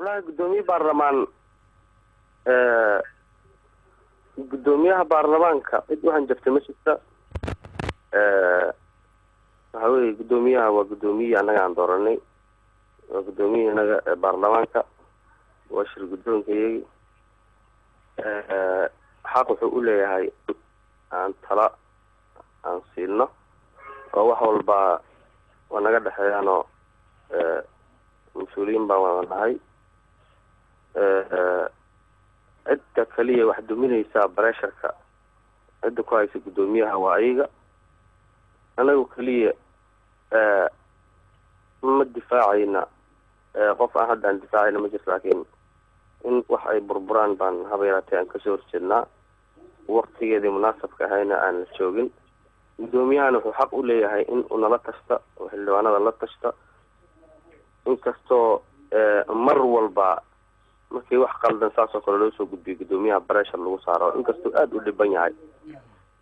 Wallaahi guddoomiye baarlamaan, guddoomiyaha baarlamaanka cid u hanjabtay ma jirta. Waxa weye guddoomiyaha waa guddoomiyihii annaga aan dooranay, waa guddoomiyihii innaga baarlamaanka, waa shir guddoonka iyagi. Xaq wuxuu u leeyahay aan tala aan siino oo wax walba waa naga dhexeeyaanoo mas-uuliyiin baan wada nahay. Cidda kaliya wax duminaysaa baresharka cidda ku haysa guddoomiyaha waa ayaga. Anagu keliya ma difaacayna qof aan hadda aan difaacayna ma jirto, laakiin in wax ay burburaan baan haba yaraatee aan kasoo horjeednaa, waktigeedii munaasabka ahayna aan la joogin. Guddoomiyahana wuxuu xaq u leeyahay in uu nala tashta oo xildhibaanada la tashta, inkastoo mar walba markii wax qaldan saas oo kale loo soo gudbiyo guddoomiyaha bareshar lagu saaro, inkastoo aada u dhiban yahay.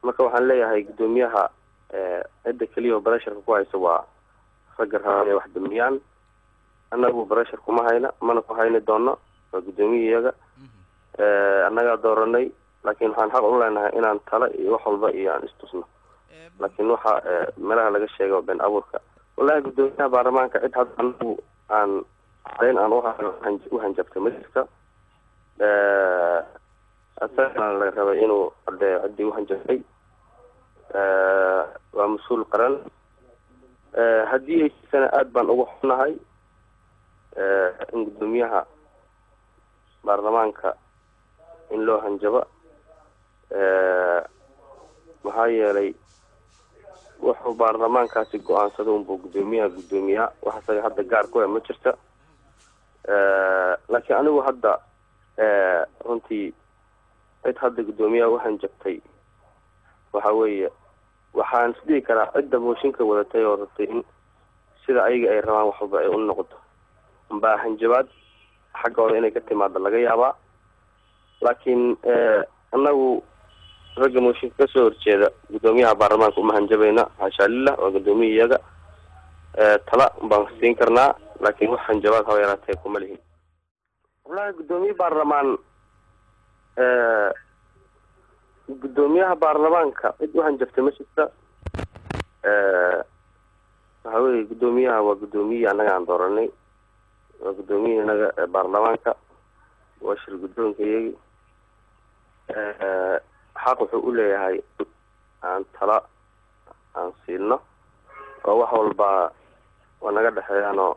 Marka waxaan leeyahay guddoomiyaha cidda keliya oo baresharka ku haysa waa ragga rabaa inay wax dumiyaan. Annagu bareshar kuma hayna, mana ku hayni doono, waa guddoomiyiyaga annagaa dooranay, laakiin waxaan xaq u leenahay inaan tala iyo wax walba iyo aan istusno. Laakiin waxa meelaha laga sheega been abuurka. Wallahi guddoomiyaha baarlamaanka cid hadda anagu aan cadayn aan u hanjabtay ma jirta. Isagana la rabay inuu caddeeyo ciddii u hanjabtay. Waa mas-uul qaran. Haddii ay jirtana aada baan uga xunnahay in guddoomiyaha baarlamaanka in loo hanjabo, maxaa yeelay wuxuu baarlamaankaasi go-aansada unbuu guddoomiyaha guddoomiyaa, wax isaga hadda gaar ku ma jirta. Laakiin anigu hadda runtii cid hadda guddoomiyaha u hanjabtay waxa weeye waxaan isdhihi karaa cidda mooshinka wadatay oo rabtay in sida ayaga ay rabaan wax walba ay u noqoto umbaa hanjabaad xaggooda inay ka timaado laga yaabaa. Laakiin annagu ragga mooshinka kasoo horjeeda guddoomiyaha baarlamaanka uma hanjabayna, xaashaa lilah, waa guddoomiyiyaga, tala baan siin karnaa, laakiin wax hanjabaad haba yaraatee kuma lihin. Wallahi guddoomiye baarlamaan, guddoomiyaha baarlamaanka cid u hanjabtay ma jirta. Waxa weye guddoomiyaha waa guddoomiyihii annaga aan dooranay, waa guddoomiyihii innaga baarlamaanka, waa shir guddoonka iyagi. Xaq wuxuu u leeyahay aan tala aan siino oo wax walba waa naga dhexeeyaanoo.